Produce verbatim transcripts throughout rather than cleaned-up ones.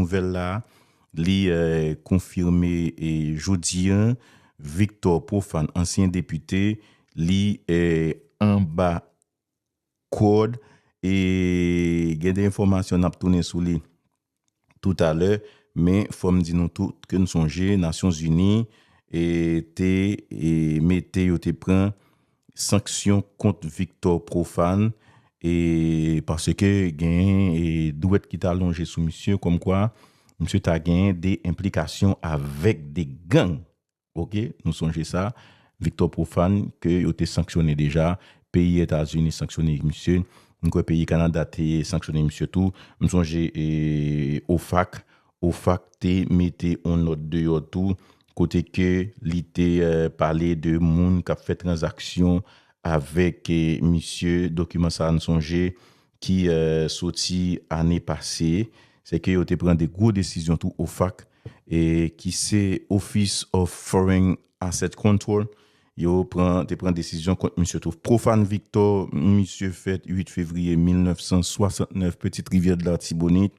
Nouvèl la, li eh, konfime eh, jodi a, Victor Prophane, ansyen depite, li eh, anba kòd e gen de enfòmasyon n ap tounen sou li toutalè, men fò m di nou tout ke n sonje Nasyonzini eh, te eh, mete, yo te pran sanksyon kont Victor Prophane, e paske gen eh, dwèt ki ta lonje sou misye, kòmkwa misye ta gen de enplikasyon avèk de gang. Ok, nou sonje sa. Victor Prophane, ke yo te sanksyone deja, peyi Etazini sanksyone misye, m kwè peyi Kanada te sanksyone misye tou. M sonje eh, OFAC, OFAC te mete yon nòt deyò tou, kote ke li te eh, pale de moun k ap fè tranzaksyon avèk eh, misye. Dokiman sa a, n sonje, ki eh, soti ane pase, se ke yo te pran de gwo desizyon tou, OFAC, e ki se Office of Foreign Asset Control, yo pran, te pran desizyon kont misye tou. Prophane Victor, misye fèt uit fevriye mil nèf san swasantnèf, Petite Rivière de l'Artibonite.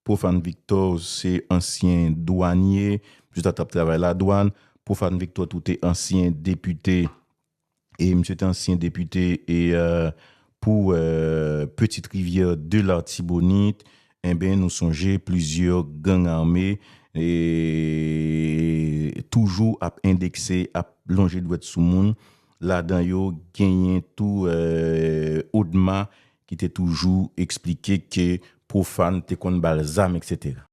Prophane Victor se ansyen dwanye, misye ta t ap travay ladwàn. Prophane Victor tou te ansyen depite, e misye te ansyen depite e eh, pou eh, Petite Rivière de l'Artibonite. Enben, nou sonje plizyè gang ame eh, toujou ap endekse, ap lonje dwèt sou moun. Ladan yo, genyen tou eh, ODMA ki te toujou eksplike ke Prophane te konn ba l zam, etsetera.